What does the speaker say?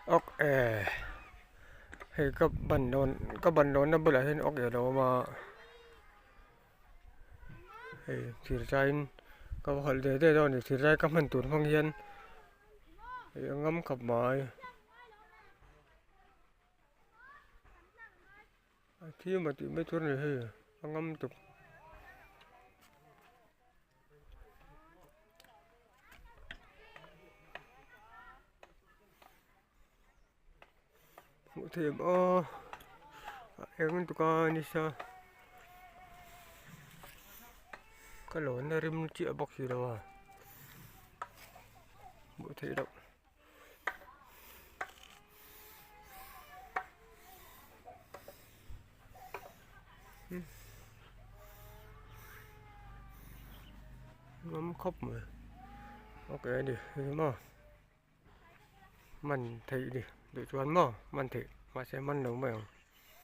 Awk e hei ka ban dawn ka ban dawnna bulah hian awk e a lo awm a hei thir zaiin ka va hawlh ve ve dawn a ni thir zai ka hman tur hmang hian hei a ngam khawp mai. A thi emaw tih mai tur a ni hei a ngam tuk. Hmuh theih em aw a eng tuk a nisa ka lawn a rim chiah bawk si lo a hmuh theih loh. Ngam khawp mai ok a ni hei maw man theih a ni duh chuan maw man theih mahse man lo mai ang.